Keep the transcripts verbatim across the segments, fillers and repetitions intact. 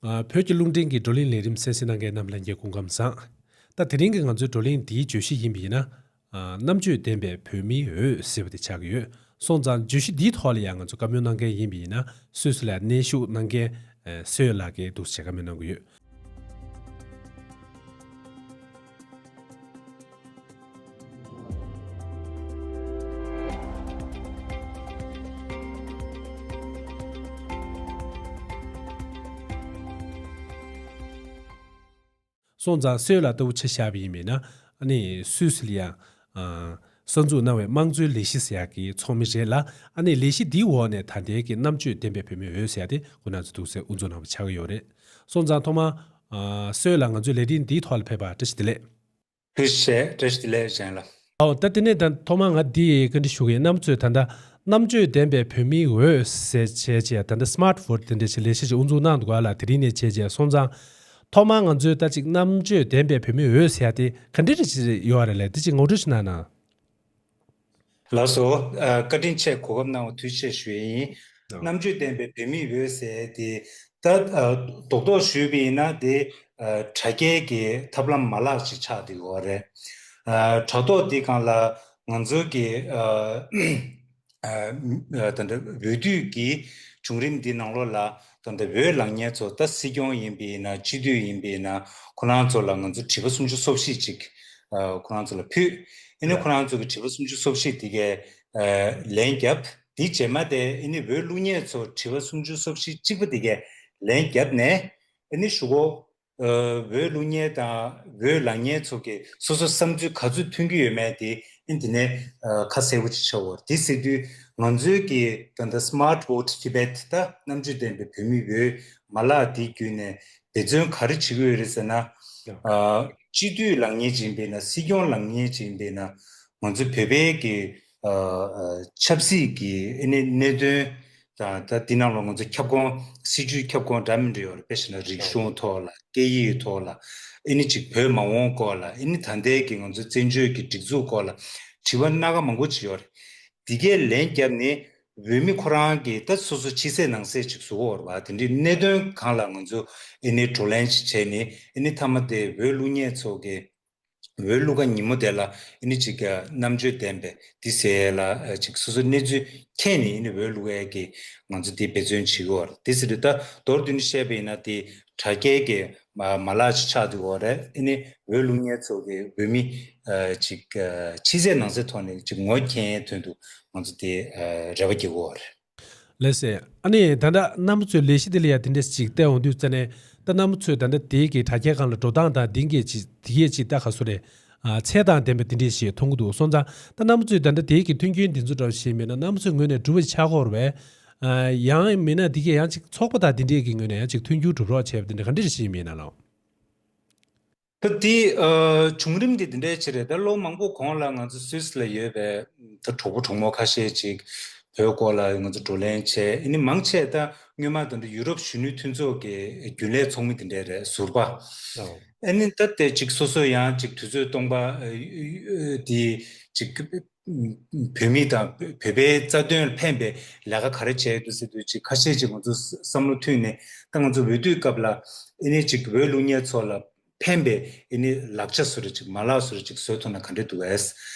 ཨ། བོད་ཀྱི་རླུང་འཕྲིན་གྱི་བགྲོ་གླེང་ལས་རིམ་གསན་གཟིགས་གནང་མཁན་རྣམས་ལྷན་རྒྱས་སྐུ་ཁམས་བཟང་། ད་དེ་རིང་གི་ང་ཚོའི་བགྲོ་གླེང་འདིའི་བརྗོད་གཞི་ཡིན་པ་ཡིན་ན། ཨ། རྣམ་དཔྱོད་ལྡན་པའི་བོད་མིའི་འོས་ཟེར་བ་དེ་ཆགས་ཀྱི་ཡོད། སོང་ཙང་བརྗོད་གཞི་འདིའི་ཐོག་ལ་ཡང་ང་ཚོ་བཀའ་མོལ་གནང་མཁན་ཡིན་པ་ཡིན་ན། སུད་སི་ལ་གནས་བཞུགས་གནང་མཁན། ཨ། བསོད་ལགས་ཀྱིས་འདུག་སེ་བཀའ་མོལ་གནང་གི་ཡོད། སོང་ཙང་བསོད་ལགས་ལྟ་བུ་ཆ་བཞག་པ་ཡིན་མིན་ན། ཨ་ནི་སུད་སི་ལ་ཡང་། ཨ། གསར་འཛུགས་གནང་བའི་དམངས་གཙོའི་ལས་གཞི་ཟེར་ཡག་གི་ཚོགས་མི་རེད་ལ། ཨ་ནི་ལས་གཞི་འདིའི་འོག་ནས་ད་ལྟའི་གི་རྣམ་དཔྱོད་ལྡན་པའི་བོད་མིའི་འོས་ཟེར་ཡག་དེ་ཁོང་རྣམ་ཚོ་འདུག་སེ་དབུ་འཛུགས་གནང་བ་ཆགས་ཀྱི་ཡོད་རེད། སོང་ཙང་ཐོག་མར། ཨ། བསོད་ལགས་ང་ཚོའི་ལས་རིམ་འདིའི་ཐོག་ལ་ཕེབས་པར་བཀྲ་ཤིས་བདེ་ལེགས། ཐུགས་རྗེ་ཆེ། བཀྲ་ཤིས་བདེ་ལེགས་གཞན་ལ། ཨོ། ད་དེ་ནས་ད་ཐོག་མར་ང་འདི་བཀའ་འདྲི་ཞུ་གི་ཡིན། རྣམ་ཚོས་ད་ལྟ་རྣམ་དཔྱོད་ལྡན་པའི་བོད་མིའི་འོས་ཟེར་བྱས་བྱས་ད་ལྟ་སི་མཱར་ཊི་བྷོ་ཊི་དེ་འདྲ་ཞིག་ལས་གཞི་ཞིག་དབུ་འཛུགས་གནང་འདུག་ག་ལ། དེ་རིང་ནས་བྱས་བྱས་སོང་ཙང་། ཐོག་མར་ང་ཚོས་ད་ཅིག་རྣམ་དཔྱོད་ལྡན་པའི་བོད་མིའི་འོས་ཟེར་ཡ་དེ་ག་འདྲ་རེ་ཞིག་ཡོད་རེད་ལས། དེ་ཅིག་ངོ་སྤྲོད་ཞིག་གནང་ན། ལགས་སོ། ཨ། བཀའ་དྲིན་ཆེ། གོ་སྐབས་གནང་བ་ཐུགས་རྗེ་ཆེ་ཞུ་ཡས་ཡིན། ཨོ། རྣམ་དཔྱོད་ལྡན་པའི་བོད་མིའི་འོས་ཟེར་དེ། ད། ཨ། རྡོག་རྡོག་ཞུས་པ་ཡིན་ན་དེ། ཨ། དྲ་རྒྱའི་གི་ཐབས་ལམ་མ་ལག་ཅིག་ཆགས་བསྡད་ཡོད་རེད། ཨ། དྲ་ཐོག་འདི་སྒང་ལ་ང་ཚོའི་གི། ཨ། ཨ། ཨ། ད་ལྟ་འོས་བསྡུ་གི་བྱུང་རིམ་འདི་ནང་ལོགས་ལ་ད་ལྟ་འོས་ལེན་མཁན་ཚོ། ད་སྲིད་སྐྱོང་ཡིན་པ་ཡིན་ན། སྤྱི་འཐུས་ཡིན་པ་ཡིན་ན། ཁོ་རང་ཚོ་ལ་ང་ཚོ་དྲི་བ་སུམ་ཅུ་སོ་བཞི་ཅིག་ཨ། ཁོ་རང་ཚོ་ལ་ཕུལ། ཨ་ནི་ཁོ་རང་ཚོ་གི་དྲི་བ་སུམ་ཅུ་སོ་བཞི་དེ་གའི། ཨ། ལན་བརྒྱབ། དེ་རྗེས་མ་དེ་ཨ་ནི་འོས་བླུག་མཁན་ཚོ་དྲི་བ་སུམ་ཅུ་སོ་བཞི་གཅིག་པ་དེ་གའི་ལན་བརྒྱབ་ནས། ཨ་ནི་གཞུག་གུ། ཨ། འོས་བླུག་མཁན་དང་འོས་ལེན་མཁན་ཚོ་གིས་སོ་སོ་བསམ་ཚུལ་ག་ཚོད་ཐོན་གྱི་ཡོད་མེད་དེ་ཨ་ནི་དེ་ནས། ཨ། ཁ་གསལ་པོ་ཅིག་ཆགས་ཡོད་རེད། དེ་ཟེར་དུས་ང་ཚོའི་གི་ད་ལྟ་སི་མཱར་ཊི་བྷོ་ཊི་ཊི་བེ་ཊི། ད་རྣམ་དཔྱོད་ལྡན་པའི་བོད་མིའི་འོས་མ་ལག་འདི་བརྒྱུད་ནས་འབད་བརྩོན་ག་རེ་བྱེད་ཀྱི་ཡོད་རེད་ཟེར་ན། ཨ། སྤྱི་འཐུས་ལེན་མཁན་ཅིག་ཡིན་པས་ན། སྲིད་སྐྱོང་ལེན་མཁན་ཅིག་ཡིན་པས་ན། ང་ཚོ་བོད་པའི་གི། ཨ། ཨ། ཆབ་སྲིད་ཀྱི་ཨ་ནི་གནད་དོན་དང་། ད་འདི་ནང་ལ་ང་ཚོ་ཁྱབ་ཁོངས། སྲིད་བྱུས་ཁྱབ་ཁོངས་འདྲ་མི་འདྲ་ཡོད་རེད། དཔེ་བཞག་ན་རིག་གཞུང་ཐོག་ལ། སྐད་ཡིག་ཐོག་ལ། ཨ་ནི་ཅིག་བོད་མ་འོངས་སྐོར་ལ། ཨ་ནི་ད་ལྟའི་གི་ང་ཚོ་བཙན་བྱོལ་གྱི་སྒྲིག་འཛུགས་སྐོར་ལ་དྲི་བ་སྣ་ཁ་མང་པོ་ཅིག་ཡོད་རེད། འདི་གའི་ལན་བརྒྱབ་ནས་འོས་མི་ཁོ་རང་གིས་ད་སོ་སོ་ཕྱི་གསལ་ནང་གསལ་ཅིག་བཟོ་གི་ཡོད་རེད་པ། དེ་འདྲའི་གནད་དོན་སྒང་ལ་ང་ཚོ་ཨ་ནི་བགྲོ་གླེང་ཅིག་བྱས་ནས། ཨ་ནི་མཐའ་མ་དེ་འོས་བླུག་མཁན་ཚོ་གིས། འོས་བླུག་ག་ཉིན་མོ་དེ་ལ་ཨ་ནི་ཅིག་རྣམ་དཔྱོད་ལྡན་པའི་འདི་ཟེར་ཡས་ལ་ཅིག་སོ་སོའི་གནས་ཚུལ་འཁྱེར་ནས་ཨ་ནི་འོས་བླུག་ཡས་ཀྱི་ང་ཚོ་འདི་འབད་བརྩོན་བྱེད་ཀྱི་ཡོད་རེད། དེ་ཟེར་དུས་ད་མདོར་བསྡུས་ནས་བཤད་པ་ཡིན་ན། དེ་དྲ་རྒྱའི་གི་མ་མ་ལག་ཅིག་ཆགས་བསྡད་ཡོད་རེད། ཨ་ནི་འོས་བླུག་མཁན་ཚོ་གི་འོས་མི་ཨ་ཅིག་ཨ་ཕྱི་གསལ་ནང་གསལ་ཐོག་ནས་ཅིག་ངོ་འཕྲོད་མཁན་དོན་དུ་ང་ཚོ་དེ་ཨ་རེ་བ་རྒྱག་གི་ཡོད་རེད། ལགས་སེ། ཨ་ནི་ད་ལྟ་རྣམ་པ་ཚོས་ལས་གཞི་འདི་ལ་ཡ་དེ་འདྲས་ཅིག་བལྟས་ཡོང་དུས་ཙ་ནས། ད་རྣམ་པ་ཚོས་ད་ལྟ་དེའི་གི་དྲ་རྒྱའི་སྒང་ལ་འགྲོ་སྟངས་དང་འདི་གས་ཅིག་དེ་གས་ཅིག་ད་ག་ཚོད་རེད། ཨ། ཚད་དང་ལྡན་པ་དེ་འདྲས་ཞིག་མཐོང་གི་འདུག། སོང་ཙང་ད་རྣམ་པ་ཚོས་ད་ལྟ་དེའི་གི་མཐུན་རྐྱེན་འདི་ཚོ་འདྲ་བ་ཞིག་མེད་ན། རྣམ་པ་ཚོའི་ངོས་ནས་འགྲུབ་པ་ཆགས་ཀྱི་ཡོད་རེད་པས། ཨ། ཡང་མིན་ན་འདི་གས་ཡང་ཅིག་ཚོགས་པ་དང་དེ་འདྲས་ཀྱི་ངོས་ནས་ཡང་ཅིག་མཐུན་འགྱུར་འགྲུབ་རོགས་བྱས་པ་དེ་འདྲ་ག་འདྲས་ཞིག་མིན་ན་ལགས། ད་དེ། ཨ། བྱུང་རིམ་དེ་འདི་འདྲའི་ཅིག་རེད། ད་ལོ་མང་པོ་གོང་ལ་ང་ཚོ་སུད་སི་ལ་ཡོད་པའི་ད་གྲོགས་པོ་གྲོགས་མོ་ཁ་ཤས་ཅིག་བོད་སྐོར་ལ་ང་ཚོ་བགྲོ་གླེང་བྱས། ཨ་ནི་མང་ཆེ་ད་སྔོན་མ་ད་ལྟ་ཡུ་རོབ་གཞོན་ནུའི་མཐུན་ཚོགས་ཀྱི་རྒྱུན་ལས་ཚོགས་མི་དེ་འདྲ་རེད། ཟུར་པ། ཨོ། ཨ་ནི་ད་དེ་ཅིག་སོ་སོ་ཡང་ཅིག་དུས་ཚོད་སྟོང་པ་དེ་ཅིག་བོད་མི་དང་བོད་པའི་རྩ་དོན་ལ་ཕན་པའི་ལས་ཀ་ག་རེ་བྱས་འདུག་ཟེར་དུས། ཅིག་ཁ་ཤས་ཅིག་ང་ཚོ་བསམ་བློ་མཐུད་ནས། ད་ང་ཚོ་འོས་བསྡུའི་སྐབས་ལ་ཨ་ནི་ཅིག་འོས་བླུག་མཁན་ཚོ་ལ་ཕན་པའི་ཨ་ནི་ལག་ཆ་བཟོ་འདྲ་ཅིག། མ་ལག་བཟོ་འདྲ་ཅིག་བཟོ་ཐུབ་ན་ག་འདྲ་འདུག་གས།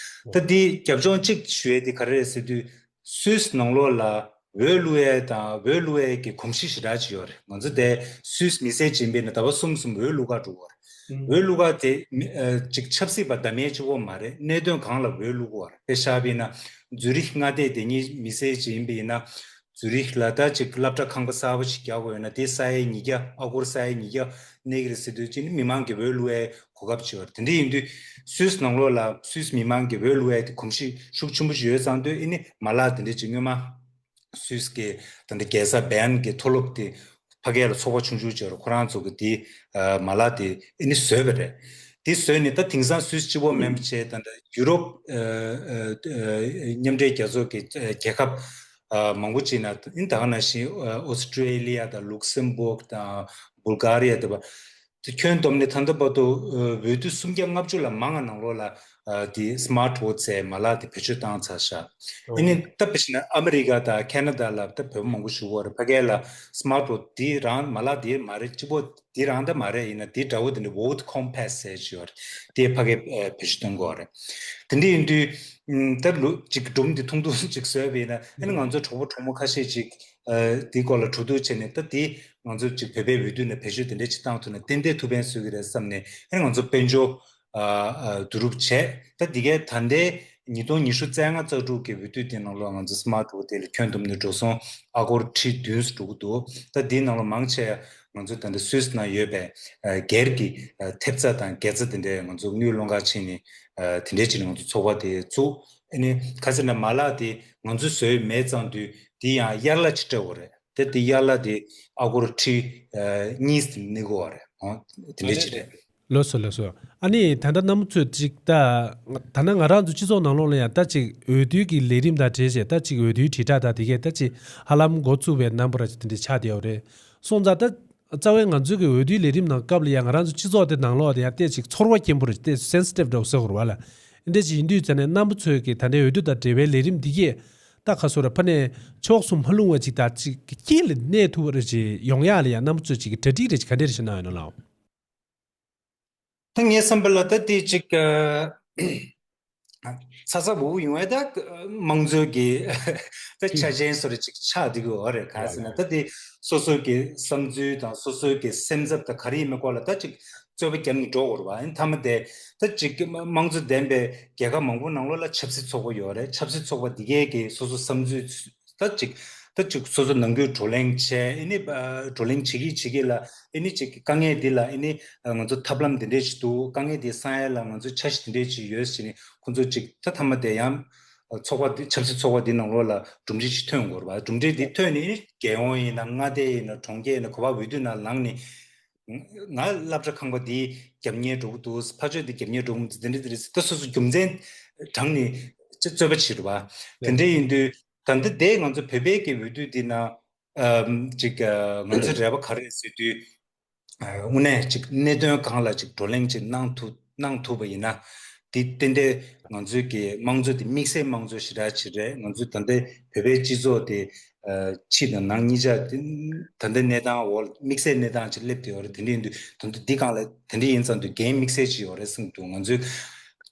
ད་འདི་རྒྱབ་ལྗོངས་གཅིག་ཞུ་ཡས་དེ་ག་རེ་རེད་ཟེར་དུས། སུད་སི་ནང་ལོགས་ལ་འོས་བླུག་ཡས་དང་འོས་བླུག་ཡས་ཀྱི་གོམས་གཤིས་ཞེ་དྲག་ཅིག་ཡོད་རེད། ང་ཚོ་དེ་སུད་སི་མི་སེར་ཅིག་ཡིན་པས་ན་ཟླ་བ་གསུམ་གསུམ་འོས་བླུག་ག་འགྲོ་གི་ཡོད་རེད། ཨུམ། འོས་བླུག་ག་དེ་མི་ཨ་ཅིག་ཆབ་སྲིད་པ་འདྲ་མིན་གཅིག་པོ་མ་རེད། གནད་དོན་སྒང་ལ་འོས་བླུག་གི་ཡོད་རེད། དཔེ་བཞག་པ་ཡིན་ན་ཛུ་རིག་མངའ་སྡེ་དེ་གཉིས་མི་སེར་ཅིག་ཡིན་པས་ན། ཛུ་རིག་ལ་ད་ཅིག་སློབ་གྲྭ་ཁང་པ་གསར་པ་ཞིག་རྒྱག་དགོས་ཡོད་ན། དེ་ས་ཡ་ཉིས་བརྒྱ། ཨ་སྒོར་ས་ཡ་ཉིས་བརྒྱ་གནས་ཀྱི་རེད་ཟེར་དུས། ཅིག་ནི་མི་མང་གིས་འོས་བླུག་ཡའི་གོ་སྐབས་ཅིག་ཡོད་རེད། དེ་འདྲ་ཡིན་དུས་སུད་སི་ནང་ལོགས་ལ་སུད་སི་མི་མང་གིས་འོས་བླུག་ཡའི་དེ་གོམས་གཤིས་ཤུགས་ཆེན་པོ་ཞིག་ཡོད་ཙང་དུས། ཨ་ནི་མ་ལག་དེ་འདྲ་ཅིག་སྔོན་མ་སུད་སི་གི་ད་ལྟ་རྒྱལ་ས་བྷེན་གྱི་མཐོ་སློབ་དེ་ཕ་གི་ལ་ཚོགས་པ་ཆུང་ཆུང་ཅིག་ཡོད་རེད། ཁོ་རང་ཚོ་གིས་དེ་ཨ་མ་ལག་དེ་ཨ་ནི་བཟོས་པ་རེད། དེ་བཟོས་ནས་ད་དེང་སང་སུད་སི་གཅིག་པོ་མིན་པ་བྱས། ད་ལྟ་ཡུ་རོབ་ཨ་ཨ་ཨ་མཉམ་འབྲེལ་རྒྱལ་ཚོགས་ཀྱི་ཨ་རྒྱལ་ཁབ་ཨ་མང་པོ་ཅིག་ནང་། ཨ་ནི་ད་ག་ནང་བཞིན་ཨ་ཨོ་སི་ཀྲེ་ལི་ཡ་དང་ལུག་སེམ་སྦུག་དང་བུལ་གྷ་རི་ཡ་དེ་པ། དེ་ཁྱོན་བསྡོམས་ནས་ད་ལྟ་བར་དུ་འོས་བསྡུ་སུམ་བརྒྱ་ལྔ་བཅུ་ལས་མང་བ་ནང་ལོགས་ལ་དེ་སི་མཱར་ཊི་ཝོ་ཊི་ཟེར་མ་ལག་དེ་བེད་སྤྱོད་བཏང་ཚར་ཤག་ཨ་ནི་ད་དཔེ་བཞག་ན་ཨ་མི་རི་ཀ་དང་ཁེ་ན་ཌ་ལ་ད་བོད་པ་མང་པོ་བཞུགས་ཡོད་རེད། ཕ་གི་ལ་སི་མཱར་ཊི་ཝོ་ཊི་དེ་རང་མ་ལག་དེ་མ་རེད། གཅིག་པོ་དེ་རང་ད་མ་རེད། ཡིན་ན་དེ་འདྲ་བོ་དེ་འདྲ་ཝོ་ཊི་ཀོམ་པེ་སི་ཟེར་ཅིག་ཡོད་རེད། དེ་ཕ་གིར་བེད་སྤྱོད་གཏོང་གི་ཡོད་རེད། དེ་འདྲ་ཡིན་དུས་ད་ལོ་གཅིག་སྒྲུང་དེ་ཐུང་ཐུང་ཅིག་བཟོས་པ་ཡིན་ན། ཨ་ནི་ང་ཚོ་གྲོགས་པོ་གྲོགས་མོ་ཁ་ཤས་ཅིག་དེའི་སྐོར་ལ་གྲོས་བསྡུར་བྱས་ནས། ད་དེ་ང་ཚོ་ཅིག་བོད་པའི་འོས་བསྡུ་ནས་བེད་སྤྱོད་དེ་འདྲ་ཅིག་བཏང་ཐུབ་ན་ཏན་ཏན་ཐུགས་ཕན་གསོས་ཀྱི་རེད་བསམ་ནས། ཨ་ནི་ང་ཚོ་དཔལ་འབྱོར་བསྡུ་རུབ་བྱས། ད་འདི་གའི་ད་ལྟའི་ཉིས་སྟོང་ཉི་ཤུ་རྩ་ལྔ་རྩ་དྲུག་གི་འོས་བསྡུ་དེ་ནང་ལོགས་ང་ཚོ་སི་མཱར་ཊི་ཝོ་ཊི་དེ་ལ་ཁྱོན་བསྡོམས་ནས་འགྲོ་སོང་ཨ་སྒོར་ཁྲི་བདུན་ཙམ་འགྲོ་གི་འདུག་ད་འདིའི་ནང་ལོགས་མང་ཆེ་ང་ཚོ་ད་ལྟ་སུད་སི་ནང་ཡོད་པའི་སྒེར་གྱི་ཐེབས་རྩ་དང་དགེ་རྩ་དེ་འདྲའི་ང་ཚོ་དངུལ་སློང་ག་ཕྱིན་ནས་དེ་འདྲའི་ཅིག་ང་ཚོ་ཚོགས་པ་དེ་བཙུགས། ཨ་ནི་ག་ཟེར་ན་མ་ལག་དེ་ང་ཚོས་བཟོས་མེད་ཙང་དུས་དེ་ཡང་གཡར་གླ་ཅིག་སྤྲད་དགོས་རེད། དེ་དེ་གཡར་གླ་དེ་ཨ་སྒོར་ཁྲི་གཉིས་ཙམ་གནས་དགོས་པ་རེད། འོ་དེ་འདྲའི་ཅིག་རེད། ལགས་སོ་ལགས་སོ། ཨ་ནི་ད་ལྟ་རྣམ་པ་ཚོས་ཅིག་ད་ད་ནང་ང་རང་ཚོ་སྤྱི་ཚོགས་ནང་ལོགས་ལ་ཡང་ད་ཅིག་འོས་བསྡུའི་གི་ལས་རིམ་དང་འབྲེལ་བྱས་ད་ཅིག་འོས་བསྡུའི་དྲིལ་བསྒྲགས་དང་དེ་གས་ད་ཅིག་ཧ་ལམ་འགོ་བཙུགས་པའི་རྣམ་པ་ར་ཅིག་དེ་འདྲ་ཆགས་བསྡད་ཡོད་རེད། སོང་ཙང་ད་རྩ་བའི་ང་ཚོའི་གི་འོས་བསྡུའི་ལས་རིམ་ནང་སྐབས་ལ་ཡང་ང་རང་ཚོ་སྤྱི་ཚོགས་དེ་ནང་ལོགས་དེ་ཡང་ཏོག་ཙམ་ཚོར་བ་སྐྱེན་པོ་རེད། ཏོག་ཙམ་སེན་སི་ཊིབ་འདྲ་བོ་ཟེར་དགོས་རེད་པ་ལགས། འདི་འདྲ་ཅིག་ཡིན་དུས་ཙང་ནས་རྣམ་པ་ཚོས་གི་ད་ལྟའི་འོས་བསྡུ་དང་འབྲེལ་བའི་ལས་རིམ་འདི་གས་ད་ག་སོ་ར་ཕ་ནས་ཕྱོགས་སུ་མ་ལྷུང་བ་ཅིག་དང་ཅིག་གི་རྐྱེན་ལ་གནས་ཐུབ་པ་རེ་ཅིག་ཡོང་ཡག་ལ་ཡང་རྣམ་པ་ཚོས་ཅིག་གི་གྲ་སྒྲིག་རེ་ཅིག་ག་འདྲ་རེ་བྱེད་གནང་ཡོད་ན་ལགས། ད་ངའི་བསམ་པ་ལ་ད་དེ་ཅིག་ཚ་ཚ་འུར་འུར་ཡོང་བས། ད་དམངས་གཙོའི་གི་ད་ཆ་རྐྱེན་སོ་རེ་ཅིག་ཆགས་བསྡད་ཀྱི་ཡོད་རེད། གང་ཡིན་ཟེར་ན་ད་དེ་སོ་སོའི་གི་བསམ་ཚུལ་དང་སོ་སོའི་གི་སེམས་འཚབ་དང་ག་རེ་ཡིན་མིན་སྐོར་ལ་ད་ཅིག་རྩོད་པ་བརྒྱབ་ནས་འགྲོ་དགོས་རེད་པ། ཨ་ནི་མཐའ་མ་དེ་ད་ཅིག་དམངས་གཙོ་ལྡན་པའི་རྒྱལ་ཁབ་མང་པོ་ནང་ལོགས་ལ་ཆབ་སྲིད་ཚོགས་པ་ཡོད་རེད། ཆབ་སྲིད་ཚོགས་པ་འདི་གས་ཀྱི་སོ་སོ་བསམ་ཚུལ་ད་ཅིག་ད་ཅིག་སོ་སོ་ནང་ཁུལ་བགྲོ་གླེང་བྱས། ཨ་ནི་བགྲོ་གླེང་བྱེད་ཀྱི་བྱེད་ཀྱི་ལ། ཨ་ནི་ཅིག་དཀའ་ངལ་འདི་ལ་ཨ་ནི་ང་ཚོ་ཐབས་ལམ་འདི་འདྲས་ཅིག་འདུག་དཀའ་ངལ་འདི་སེལ་ཡ་ལ་ང་ཚོ་འཆར་གཞི་འདི་འདྲས་ཅིག་ཡོད་ཟེར་ནས། ཁོང་ཚོ་ཅིག་ད་མཐའ་མ་དེ་ཡང་ཚོགས་པ་འདི་ཆབ་སྲིད་ཚོགས་པ་འདི་ནང་ལོགས་ལ་གྲུབ་འབྲས་ཅིག་ཐོན་དགོས་རེད་པ། གྲུབ་འབྲས་འདི་ཐོན་ནས་ཨ་ནི་རྒྱལ་ཡོངས་ཡིན་ན་མངའ་སྡེ་ཡིན་ན་གྲོང་ཁྱེར་ཡིན་ན་ག་པར་འོས་བསྡུ་ནང་ལངས་ནས། ང་སློབ་གྲྭ་ཁང་པ་འདི་རྒྱབ་གཉེར་འགྲོ་གི་འདུག་ཕ་ཆོས་འདི་རྒྱབ་གཉེར་འགྲོ་གི་འདུག་འདི་འདྲ་འདི་རེད་ཟེར་ད་སོ་སོ་རྒྱུ་མཚན་དྲངས་ནས་ཅིག་རྩོད་པ་བྱེད་རེད་པ། དེ་འདྲ་ཡིན་དུས་ད་ལྟ་དེ་ང་ཚོ་བོད་པའི་གི་འོས་བསྡུ་འདི་ན་ཨམ་ཅིག་ཨ་ང་ཚོའི་རེ་བ་ག་རེ་རེད་ཟེར་དུས། ཨ་དངོས་གནས་ཅིག་གནད་དོན་སྒང་ལ་ཅིག་བགྲོ་གླེང་ཅིག་གནང་ཐུབ་གནང་ཐུབ་པ་ཡིན་ན། དེ་ཏན་ཏན་ང་ཚོའི་གི་དམངས་གཙོ་དེ་དམིགས་བསལ་དམངས་གཙོ་ཞེ་དྲག་ཅིག་རེད། ང་ཚོའི་ད་ལྟའི་བོད་པའི་སྤྱི་ཚོགས་དེ་ཨ་ཕྱི་དང་ནང་གཉིས་ཆ་དེ་ད་ལྟའི་གནས་སྟངས་འོག་དམིགས་བསལ་གནས་སྟངས་ཅིག་སླེབས་བསྡད་ཡོད་རེད། དེ་འདྲ་ཡིན་དུས་ད་ལྟ་འདི་སྒང་ལ་དེ་འདྲ་ཡིན་ཙང་དུས་འགན་དམིགས་བསལ་ཅིག་ཡོད་རེད་བསམ་གྱི་འདུག་ང་ཚོའི་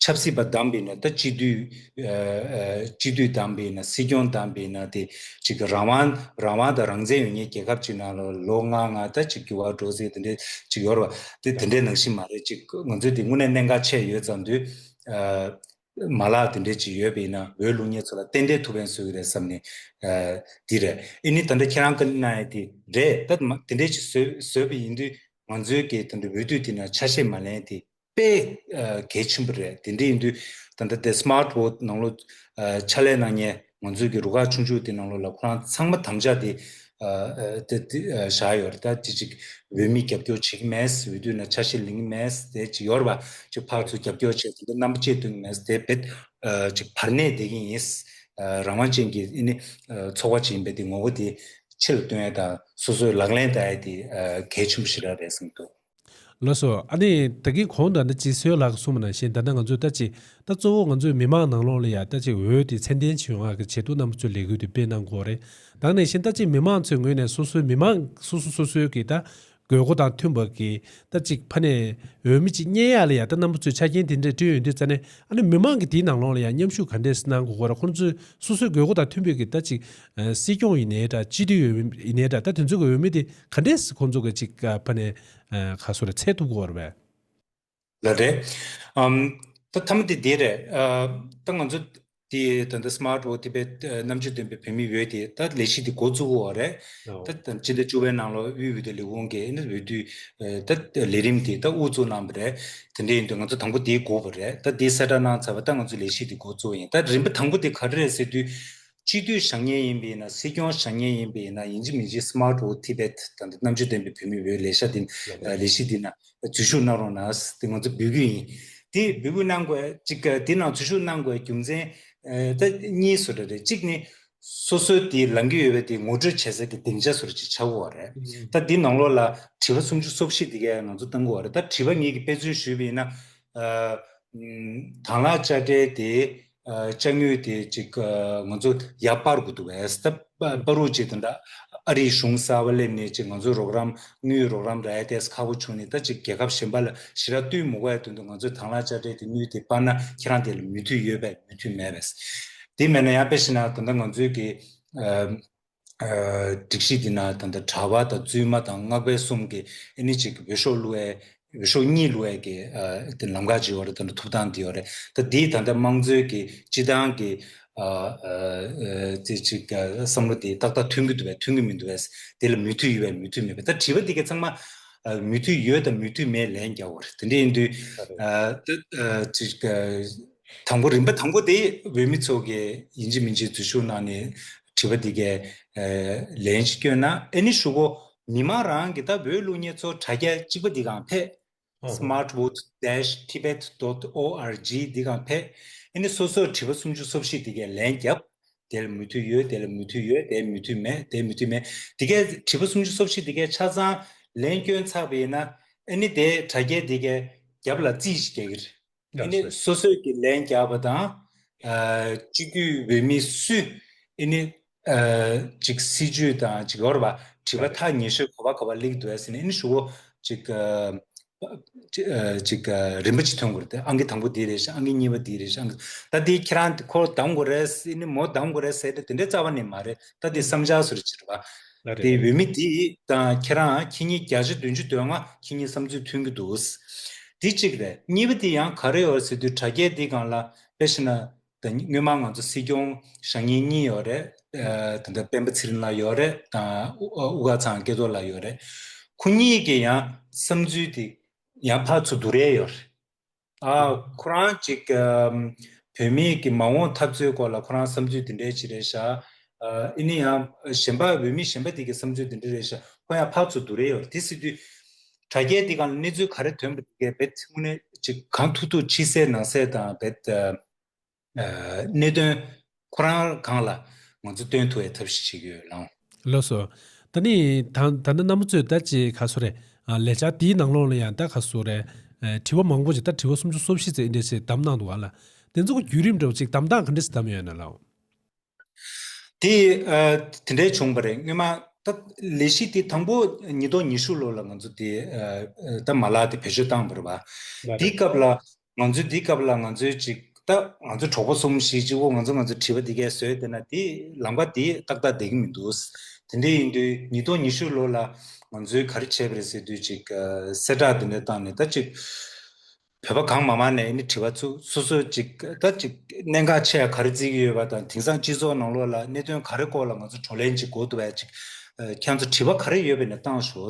ཆབ་སྲིད་པ་བདམས་པ་ཡིན་ན་ད་སྤྱི་འཐུས་ཨ་ཨ་སྤྱི་འཐུས་བདམས་པ་ཡིན་ན་སྲིད་སྐྱོང་བདམས་པ་ཡིན་ན་དེ་ཅིག་རང་དབང་རང་དབང་དང་རང་བཙན་ཡོད་མཁན་རྒྱལ་ཁབ་ཅིག་ནང་ལ་ལོ་ལྔ་ལྔ་ད་ཅིག་འགྱུར་བ་འགྲོ་སྲིད་དེ་འདྲ་ཅིག་ཡོད་རེད་པ། དེ་དེ་འདྲའི་ནང་བཞིན་མ་རེད། ཅིག་ང་ཚོའི་དེ་དངོས་གནས་གནད་འགག་ཆེ་ཡོད་ཙང་དུས་ཨ་མ་ལག་དེ་འདྲས་ཅིག་ཡོད་པ་ཡིན་ན་འོས་བླུག་མཁན་ཚོ་ལ་ཏན་ཏན་ཐུགས་ཕན་གསོས་ཀྱི་རེད་བསམ་ནས་ཨ་འདི་རེད། ཨ་ནི་ད་ལྟ་ཁྱེད་རང་གི་གནང་ཡ་དེ་རེད། ད་མ་དེ་འདྲས་ཅིག་བཟོས་བཟོས་པ་ཡིན་དུས་ང་ཚོའི་གི་ད་ལྟ་འོས་བསྡུ་དེ་ན་ཆ་ཤས་མ་ལེན་དེ་དཔེ་ཨ་གལ་ཆེན་པོ་རེད། དེ་འདྲ་ཡིན་དུས་ད་ལྟ་དེ་སི་མཱར་ཊི་བོ་ཊི་ནང་ལོགས་ཨ་ཕྱག་ལས་གནང་མཁན་ང་ཚོའི་གི་རུ་ཁག་ཆུང་ཆུང་དེ་ནང་ལོགས་ལ་ཁོ་རང་ཚང་མ་དམ་བཅའ་དེ་ཨ་ཨ་དེ་དེ་ཨ་བཞག་ཡོད་རེད། ད་དེ་ཅིག་འོས་མི་རྒྱབ་སྐྱོར་བྱེད་ཀྱི་མེད། འོས་བསྡུ་ན་ཆ་ཤས་ལེན་གྱི་མེད། དེ་ཅིག་ཡོད་རེད་པ། ཅིག་ཕར་ཚུར་རྒྱབ་སྐྱོར་བྱས་དེ་འདྲ་རྣམ་པ་གཅིག་སྟོན་གྱི་མེད། དེ་རྦད་ཨ་ཅིག་བར་གནས་བསྡད་ཀྱི་ཡིན། ཨ་རང་དབང་ཅན་གྱི་ཨ་ནི་ཨ་ཚོགས་པ་ཅིག་ཡིན་པའི་དེ་ངོ་བོ་དེ་ཕྱི་ལ་སྟོན་ཡ་དང་སོ་སོའི་ལག་ལེན་བསྟར་ཡ་དེ་ཨ་གལ་ཆེན་པོ་ཞེ་དྲག་རེད་བསམ་གྱི་འདུག་ལགས་སོ། ཨ་ནི་ད་གིན་གོང་དུ་ཨ་ནི་སྤྱི་ཟུར་ལགས་གསུངས་པ་ནང་བཞིན་ད་ལྟ་ང་ཚོས་ད་ཅི་ད་གཙོ་བོ་ང་ཚོའི་མི་མང་ནང་ལོགས་ལ་ཡ་ད་ཅི་འོས་དེ་ཚད་ལྡན་ཅིག་ཡོང་ཡག་གི་ཆེད་དུ་རྣམ་པ་ཚོས་ལས་འགུལ་དེ་སྤེལ་གནང་དགོས་རེད། ད་ནང་བཞིན་ད་ཅི་མི་མང་ཚོའི་ངོས་ནས་སོ་སོའི་མི་མང་སོ་སོ་སོ་སོའི་གི་ད་དགོས་མཁོ་དང་མཐུན་པ་གི་ད་ཅིག་ཕ་ནས་འོས་མི་ཅིག་རྙེད་ཡག་ལ་ཡ་ད་རྣམ་པ་ཚོས་ཆ་རྐྱེན་དེ་འདྲ་བསྐྲུན་ཡོང་དུས་ཙ་ནས་ཨ་ནི་མི་མང་གི་དེའི་ནང་ལོགས་ལ་ཡ་མཉམ་ཞུགས་ག་འདྲས་གནང་དགོས་ཀྱི་རེད། ཁོང་ཚོས་སོ་སོའི་དགོས་མཁོ་དང་མཐུན་པའི་གི་ད་ཅིག་ཨ་སྲིད་སྐྱོང་ཡིན་ནའི་འདྲ། སྤྱི་འཐུས་ཡིན་ནའི་འདྲ། ད་དེ་ཚོ་གི་འོས་མི་དེ་ག་འདྲས་ཁོང་ཚོ་གི་ཅིག་ཨ་ཕ་ནས་ཨ་ག་སོ་རེད་འཚོལ་ཐུབ་ཀྱི་ཡོད་རེད་པས། ལགས་རེད། ཨམ་ད་མཐའ་མ་དེ་འདི་རེད། ཨ་ད་ང་ཚོ་དེ་ད་ལྟ་སི་མཱར་ཊི་བོ་ཊི་ཐི་བེཊ་ཨ་རྣམ་དཔྱོད་ལྡན་པའི་བོད་མིའི་འོས་དེ་ད་ལས་གཞི་དེ་འགོ་བཙུགས་ཡོད་རེད། ཨོ། ད་ད་སྤྱི་ཟླ་བཅུ་པའི་ནང་ལོགས་དབུས་འོས་བསྡུ་ལས་ཁུངས་ཀྱིས་ཨ་ནི་འོས་བསྡུ་ཨ་ད་ལས་རིམ་དེ་ད་དབུ་བཙུགས་གནང་བ་རེད། དེ་འདྲ་ཡིན་དུས་ང་ཚོ་དང་པོ་དེ་དགོས་པ་རེད། ད་དེ་གསལ་བསྒྲགས་གནང་ཚར་བ་ད་ང་ཚོ་ལས་གཞི་དེ་འགོ་བཙུགས་ཡིན། ད་རིམ་པ་དང་པོ་དེ་ག་རེ་རེད་ཟེར་དུས། སྤྱི་འཐུས་བཞེངས་མཁན་ཡིན་པ་ཡིན་ན། སྲིད་སྐྱོང་བཞེངས་མཁན་ཡིན་པ་ཡིན་ན། ཡིན་གཅིག་མིན་གཅིག་སི་མཱར་ཊི་བོ་ཊི་ཐི་བེཊ་ད་ལྟ་རྣམ་དཔྱོད་ལྡན་པའི་བོད་མིའི་འོས་ལས་ཤག་འདི་ལས་གཞི་འདི་ན་འཛུལ་ཞུགས་གནང་རོགས་གནང་ཟེར་དེ་ང་ཚོ་འབོད་སྐུལ་ཡིན། དེ་འབོད་སྐུལ་གནང་དགོས་ཅིག་དེ་ནང་འཛུལ་ཞུགས་གནང་དགོས་རྒྱུ་མཚན་ད་གཉིས་བཟོ་འདྲ་རེད། གཅིག་ནི་ སོ་སོའི་དེ་ལང་གི་ཡོད་པའི་དེ་ངོ་སྤྲོད་བྱེད་སའི་གི་སྡིངས་ཆ་བཟོ་འདྲ་ཅིག་ཆགས་ཀྱི་ཡོད་རེད། ད་འདི་ནང་ལོགས་ལ་དྲི་བ་སུམ་ཅུ་སོ་བཞི་དེ་གས་ང་ཚོ་བཏང་གི་ཡོད་རེད། ད་དྲི་བ་ངེད་ཀྱིས་དཔེ་མཚོན་ཞུས་པ་ཡིན་ན། ཨ། དང་བླངས་དཔྱ་ཁྲལ་དེ། ཨ། དཔྱ་དངུལ་དེ་ཅིག་ཨ། ང་ཚོ་ཡར་སྤར་དགོས་འདུག་བས། ད་སྤ་སྤ་རུག་ཅིག་དང་འདྲ། ཨ་རིའི་གཞུང་གསར་པ་སླེབས་ནས་ཅིག་ང་ཚོའི་རོགས་རམ་དངུལ་རོགས་རམ་རག་ཡ་ཏོག་ཙམ་ཁག་པོ་བྱུང་ནས། ད་ཅིག་རྒྱལ་ཁབ་གཞན་པ་ལ་ཞེ་དྲག་བསྟུན་མི་དགོས་ཡ་དོན་དུ་ང་ཚོས་དང་བླངས་དཔྱ་ཁྲལ་དེ་དངུལ་དེ་སྤར་ན་ཁྱེད་རང་དེ་ལ་མོས་མཐུན་ཡོད་པས་མོས་མཐུན་མེད་པས། དེ་མེད་ན་ཡང་དཔེ་བཞག་ན་ད་ལྟ་ང་ཚོའི་གི་ཨ། ཨ། སྒྲིག་གཞི་འདི་ན་ད་ལྟ་གྲྭ་པ་དང་བཙུན་མ་དང་སྔགས་པ་གསུམ་གྱི་ཨ་ནི་ཅིག་འོས་ཤོག་བླུག་ཡས། འོས་ཤོག་གཉིས་བླུག་ཡས་ཀྱི་ཨ། དེ་ལམ་ཁ་ཅིག་ཡོད་རེད། ད་ལྟ་ཐོབ་ཐང་འདི་ཡོད་རེད། ད་འདིས་ད་ལྟ་དམངས་གཙོའི་གི་སྤྱི་བཏང་གི་ཨ། ཨ། ཨ། དེ་ཅིག་ཨ། བསམ་བློ་དེ་ཏག་ཏག་མཐུན་གྱི་འདུག་པས་མཐུན་གྱི་མི་འདུག་པས། དེ་ལ་མོས་མཐུན་ཡོད་པས་མོས་མཐུན་མེད་པས། ད་དྲི་བ་འདི་གའི་ཚང་མ་ཨ། མོས་མཐུན་ཡོད་དང་མོས་མཐུན་མེད་ལན་རྒྱག་དགོས་རེད། དེ་འདྲ་ཡིན་དུས་ཨ། ད་ཨ། ཅིག་ཨ། དང་པོ་རིམ་པ་དང་པོ་དེ་འོས་མི་ཚོ་གིས་ཡིན་གཅིག་མིན་གཅིག་འཛུལ་ཞུགས་གནང་ནས་དྲི་བ་འདི་གའི་ཨ། ལན་ཅིག་བསྐྱོན་ན། ཨ་ནི་གཞུག་གུ་མི་མང་རང་གིས་ད་འོས་བླུག་མཁན་ཚོ་དྲ་རྒྱ་གཅིག་པ་འདི་སྒང་ཕེབས། ཨོ་ཧོ། སི་མཱར་ཊི་ཝོ་ཊི་ཌེ་ཤི་ཊི་བེ་ཊི་ཌོ་ཊི་ཨོ་ཨར་ཇི་འདི་སྒང་ཕེབས། ཨ་ནི་སོ་སོར་དྲི་བ་སུམ་ཅུ་སོ་བཞི་འདི་གའི་ལན་བརྒྱབ། དེ་ལ་མོས་མཐུན་ཡོད། དེ་ལ་མོས་མཐུན་ཡོད། དེ་མོས་མཐུན་མེད། དེ་མོས་མཐུན་མེད། འདི་གའི་དྲི་བ་སུམ་ཅུ་སོ་བཞི་འདི་གའི་ཆ་ཚང་ལན་བསྐྱོན་ཚར་བ་ཡིན་ན། ཨ་ནི་དེ་དྲ་རྒྱའི་འདི་གའི་རྒྱབ་ལ་རྩིས་ཤིག་རྒྱག་གི་རེད། ཨ་ནི་ལགས་སོ། སོ་སོས་ཀྱི་ལན་བརྒྱབ་པ་དང་། ཨ། སྤྱི་འཐུས་འོས་མི་སུས་ཨ་ནི་ཨ། ཅིག་སྲིད་ཇུས་དང་ཅིག་ཡོད་རེད་པ། དྲི་བ་ཐག་ཉེ་ཤོས་ག་པ་ག་པ་སླེབས་འདུག་ཟེར་ནས། ཨ་ནི་གཞུག་གུ་ཅིག་ཨ། ཅིག་ཨ། ཅིག་ཨ། རིམ་པ་ཅིག་ཐོན་དགོས་རེད་དེ། ཨང་ཀི་དང་པོ་འདི་རེད་ཤག་ཨང་ཀི་གཉིས་པ་འདི་རེད་ཤག་ཨང་ཀི་ད་འདི་ཁྱེད་རང་ཁོ་གདམ་དགོས་རེད། ཨ་ནི་མོ་གདམ་དགོས་རེད་ཟེར་ཏེ་དེ་འདྲའི་རྩ་བ་ནས་མ་རེད། ད་འདི་བསམ་འཆར་བཟོ་འདྲ་ཅིག་རེད་པ། ལགས་རེད། དེ་འོས་མི་དེ་དང་ཁྱེད་རང་ཁྱེད་གཉིས་བརྒྱ་ཆ་བདུན་ཅུ་དོན་ལྔ་ཁྱེད་གཉིས་བསམ་ཚུལ་མཐུན་གྱི་འདུག་དེ་གཅིག་རེད། གཉིས་པ་དེ་ཡང་ག་རེ་ཡོད་ཟེར་དུས། དྲ་རྒྱའི་འདི་སྒང་ལ་དཔེ་བཞག་ན། ད་སྔོན་མ་ང་ཚོ་སྲིད་སྐྱོང་བཞེངས་མཁན་གཉིས་ཡོད་རེད། ཨ། ད་ལྟ་སྤེན་པ་ཚེ་རིང་ལགས་ཡོད་རེད་དང་། དབུ་དབུ་དཀར་ཚང་སྐལ་རྡོར་ལགས་ཡོད་རེད། ཁོ་གཉིས་ཀྱི་ཡང་བསམ་ཚུལ་དེ་ཡང་ཕར་ཚུར་བསྡུར་ཡས་ཡོད་རེད། ཨ། ཁོ་རང་ཅིག་ཨམ། བོད་མིའི་གི་མ་འོངས་འཐབ་རྩོད་སྐོར་ལ་ཁོ་རང་བསམ་ཚུལ་འདི་འདྲའི་ཅིག་རེད་ཤག་ཨ། ཨ་ནི་ཡང་གཞན་པ་འོས་མི་གཞན་པ་དེ་གི་བསམ་ཚུལ་འདི་འདྲ་རེད་ཤག་ཁོ་ཡང་ཕར་ཚུར་བསྡུར་ཡས་ཡོད་རེད། དེ་ཟེར་དུས་དྲ་རྒྱའི་འདི་སྒང་ལ་གནས་ཚུལ་ག་རེ་ཐོན་པ་དེ་གས་རྦད་དངོས་གནས་ཅིག་གང་ཐུབ་ཐུབ་ཕྱི་གསལ་ནང་གསལ་དང་རྦད། ཨ། གནད་དོན་ཁོ་རང་སྒང་ལ་ང་ཚོ་སྟོན་ཐུབ་པའི་ཐབས་ཤེས་བྱེད་ཀྱི་ཡོད་ལགས། ལགས་སོ། ད་ནི་ད་ད་ནི་རྣམ་པ་ཚོས་ད་ཅིག་ག་ཚོད་རེད། ཨ། ལས་འཆར་དེའི་ནང་ལོགས་ལ་ཡང་ད་ག་ཚོད་རེད། ཨ། དྲི་བ་མང་པོ་ཅིག་ད་དྲི་བ་སུམ་ཅུ་སོ་བཞི་ཙམ་འདི་འདྲ་ཞིག་བདམས་གནང་འདུག་ག་ལགས། དེ་ཚོ་གི་བརྒྱུད་རིམ་འདྲ་བོ་ཅིག་བདམས་སྟངས་ག་འདྲ་ཞིག་བདམས་ཡོད་ན་ལགས། དེ་ཨ། དེ་འདྲའི་བྱུང་བ་རེད། སྔོན་མ་ད་ལས་གཞི་དེ་དང་པོ་ཉིས་སྟོང་ཉི་ཤུ་ལོ་ལ་ང་ཚོ་དེ་ཨ། ད་མ་ལག་དེ་བེད་སྤྱོད་བཏང་བ་རེད་པ། ལགས་རེད། དེའི་སྐབས་ལ་ང་ཚོས་དེའི་སྐབས་ལ་ང་ཚོས་ཅིག་ད་ང་ཚོ་གྲོགས་པོ་གསུམ་བཞི་གཅིག་པོ་ང་ཚོ་ང་ཚོ་དྲི་བ་དེ་གས་བཟོས་བསྡད་ན། དེ་ལམ་ཁ་དེ་ཏག་ཏག་བསྡད་ཀྱི་མི་འདུག་དེ་འདྲ་ཡིན་དུས་ཉིས་སྟོང་ཉི་ཤུ་ལོ་ལ་ང་ཚོས་ག་རེ་བྱས་པ་རེད་ཟེར་དུས། ཅིག་ཨ། གསལ་བསྒྲགས་དེ་འདྲ་བཏང་ནས་ད་ཅིག་བོད་པ་གང་མང་མང་ནས་ནི་དྲི་བ་ཚུར་སོ་སོ་ཅིག་ད་ཅིག་གནད་འགག་ཆེ་ཡ་ག་རེ་བརྩི་གི་ཡོད་པ་དང་། དེང་སང་སྤྱི་ཚོགས་ནང་ལོགས་ལ་གནད་དོན་ག་རེ་སྐོར་ལ་ང་ཚོ་བགྲོ་གླེང་ཅིག་དགོས་འདུག་པས། ཅིག་ཨ། ཁྱེད་ཚོ་དྲི་བ་ག་རེ་ཡོད་པ་ནས་བཏང་ཤོག་